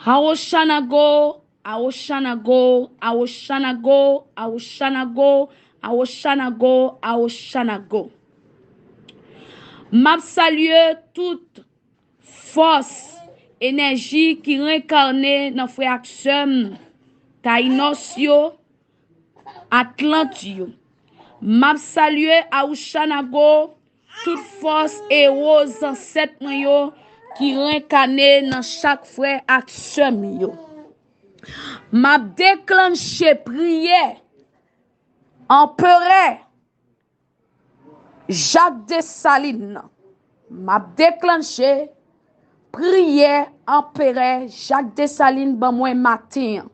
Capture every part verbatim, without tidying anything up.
Awochanago, Awochanago, Awochanago, Awochanago, Awochanago, Awochanago. M ap salye tout fòs, enèji ki renkane nan frè ak sè m Tayinòs yo, Atlant yo. M ap salye Awochanago, tout fòs ewo zansèt mwen yo ki renkane nan chak frè ak sè m yo. M ap deklanche priyè Anperè Jak Desalin nan. M ap deklanche priyè Anperè Jak Desalin ban mwen maten an.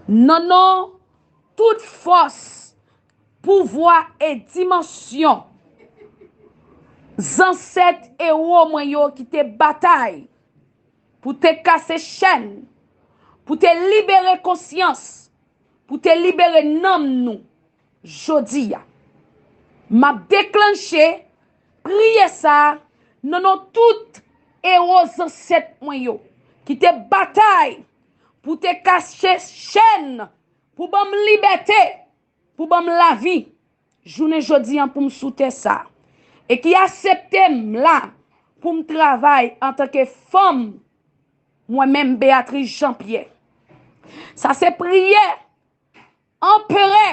Nan non tout fòs, pouvwa e dimansyon zansèt ewo mwen yo ki te batay pou te kase chèn, pou te libere konsyans, pou te libere nanm nou jodi a. M ap deklanche priyè sa a nan non tout ewo zansèt mwen yo ki te batay pou te kase chèn, pou ban m libète, pou ban m lavi jounen jodi an pou m sou tè sa a, e ki aksepte m la pou m travay antanke fanm, mwen menm Beatrice Jean Pierre. Sa se priyè Anperè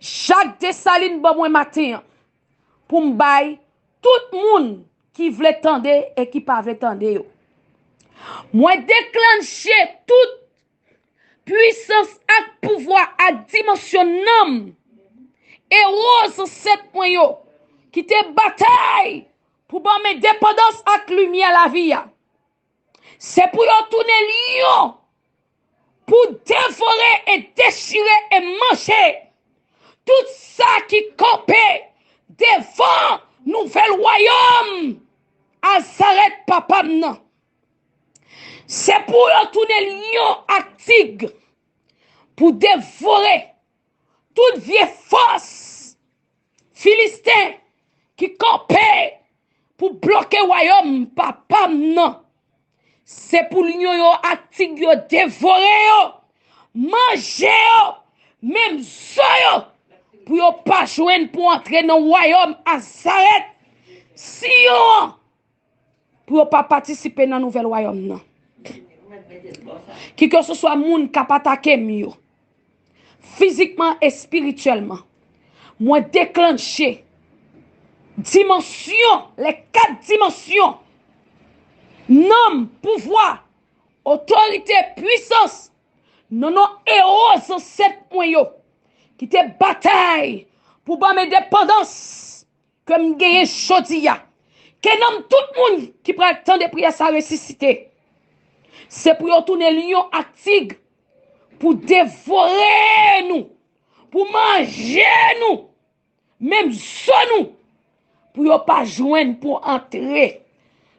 Jak Desalin ban mwen maten an pou m bay tout moun ki vle tande e ki pa vle tande yo. Mwen deklanche tout pwisans ak pouvwa ak dimansyon nanm ewo zansèt mwen yo ki te batay pou ban m endepandans ak limyè lavi a. Se pou yo tounen lyon pou devore e dechire e manje tout sa ki kanpe devan nouvèl wayòm Azarèt papa m nan. Se pou yo tounen lyon ak tig pou devore tout vye fòs Filisten ki kanpe pou bloke wayòm papa m nan. Se pou lyon yo ak tig yo devore yo, manje yo, menm zo yo, pou yo pa jwenn pou antre nan wayòm Azarèt, Siyon an, pou yo pa patisipe nan nouvèl wayòm nan. Kikeseswa moun k ap atake m yo, fizikman, espirityèlman, mwen deklanche dimansyon, les quatre dimansyon, nanm, pouvwa, otorite, pwisans, nan non ewo zansèt mwen yo ki te batay pou ban m endepandans ke m genyen jodi a. Ke nanm tout moun ki pral tande priyè sa resisite. Se pou yo tounen lyon ak tig pou devore nou, pou manje nou, menm zo nou, pou yo pa jwenn pou antre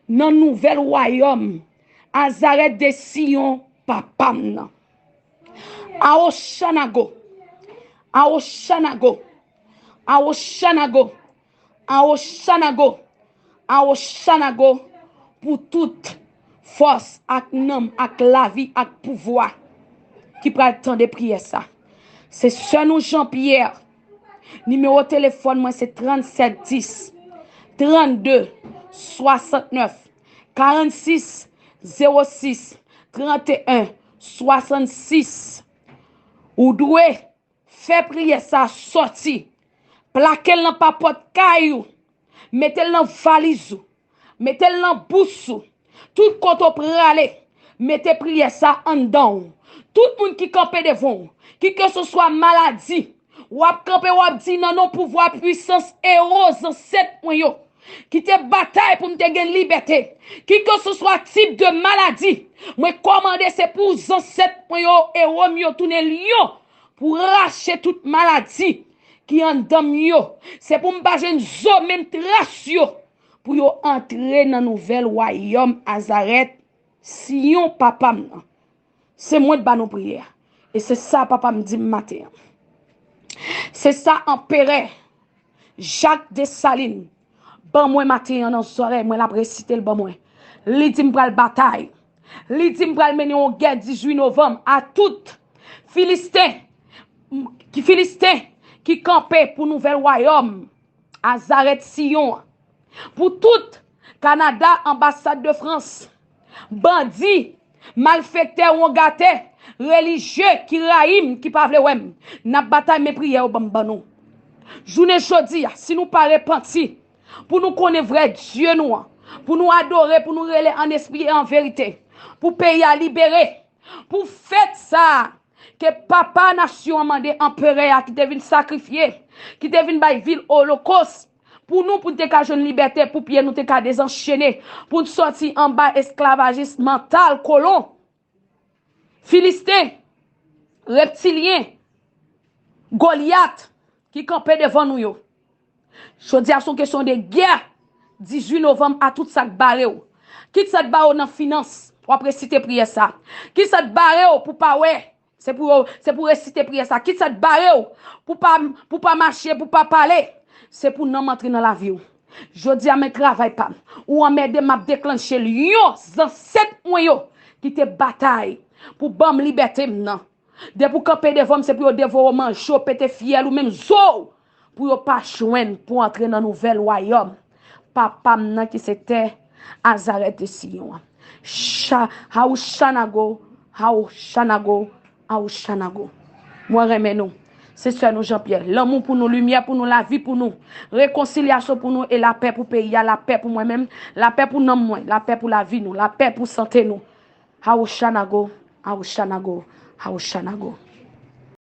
nan nouvèl wayòm Azarèt de Siyon papa m nan. Awochanago, Awochanago, Awochanago, Awochanago, Awochanago, pou tout fòs ak nanm ak lavi ak pouvwa ki pral tande priyè sa. Se sè nou Jean Pierre. Nimewo telefòn mwen se trannsèt dis, trannde, swasantnèf, karannsis, zewo sis, tranteyen, swasannsis. Ou dwe fè priyè sa sòti. Plake l nan papòt kay ou. Mete l nan valiz ou. Mete l nan bous ou. Tout kote w prale, mete priyè sa anndan w. Tout moun ki kanpe devan w, kikeseswa maladi, w ap kanpe, w ap di, nan non pouvwa, pwisans, ewo zansèt mwen yo ki te batay pou m te gen libète, kikeseswa tip de maladi, mwen kòmande se pou zansèt mwen yo, ewo m yo tounen lyon pou rache tout maladi ki anndan m yo. Se pou m pa jwenn zo menm tras yo, pou yo antre nan nouvèl wayòm Azarèt, Siyon papa m nan. Se mwen k ba nou priyè a. E se sa papa m di m maten an. Se sa Anperè Jak Desalin ban mwen maten an nan zòrèy mwen, l ap resite l ban mwen. Li di m pral batay. Li di, "M pral mennen yon gè dizuit novanm a tout Filisten, ki Filisten ki kanpe pou nouvèl wayòm, a Zarèt Siyon an. Pou tout Kanada, anbasad de Frans, bandi, malfektè, wongatè, relijye ki rayi m, ki pa vle wè m, n ap batay, men priyè yo ban m ban nou." Jounen jodi a, si nou pa repanti, pou nou konnen vrè Dye nou an, pou nou adore, pou nou rele an espri e an verite, pou peyi a libere, pou fèt sa a ke papa nasyon an mande, anperè a ki te vin sakrifye, ki te vin bay vil olokos pou nou, pou n te ka jwenn libète, pou pye nou te ka dezanchene, pou n sòti anba esklavajis mantal kolon, Filisten, reptilyen, Golyat ki kanpe devan nou yo. Jodi a se yon kesyon de gè dizuit novanm a tout sa k bare w. Kit sa k bare w nan finans, w ap resite priyè sa. Kit sa k bare w pou pa wè, se pou yo, se pou resite priyè sa. Kit sa k bare w pou pa, pou pa mache, pou pa pale, se pou nanm antre nan lavi w. Jodi a men travay pa m. Ou anmède m, m ap deklanche l. Yon zansèt mwen yo ki te batay pou ban m libète m nan. Depi w kanpe devan m, se pou yo devore w, manje w, pete fyèl ou, menm zo w, pou yo pa jwenn pou antre nan nouvèl wayòm Papa m nan ki se tè a Zarèt de Siyon an. Cha, Haouchanago, Haouchanago, Haouchanago. Mwen renmen nou. Se sè nou Jean-Pierre. Lanmou pou nou, limyè pou nou, lavi pou nou, rekonsilyasyon pou nou e lapè pou peyi a, lapè pou mwen menm, lapè pou nanm mwen, lapè pou lavi nou, lapè pou sante nou. Haouchanago, Haouchanago, Haouchanago.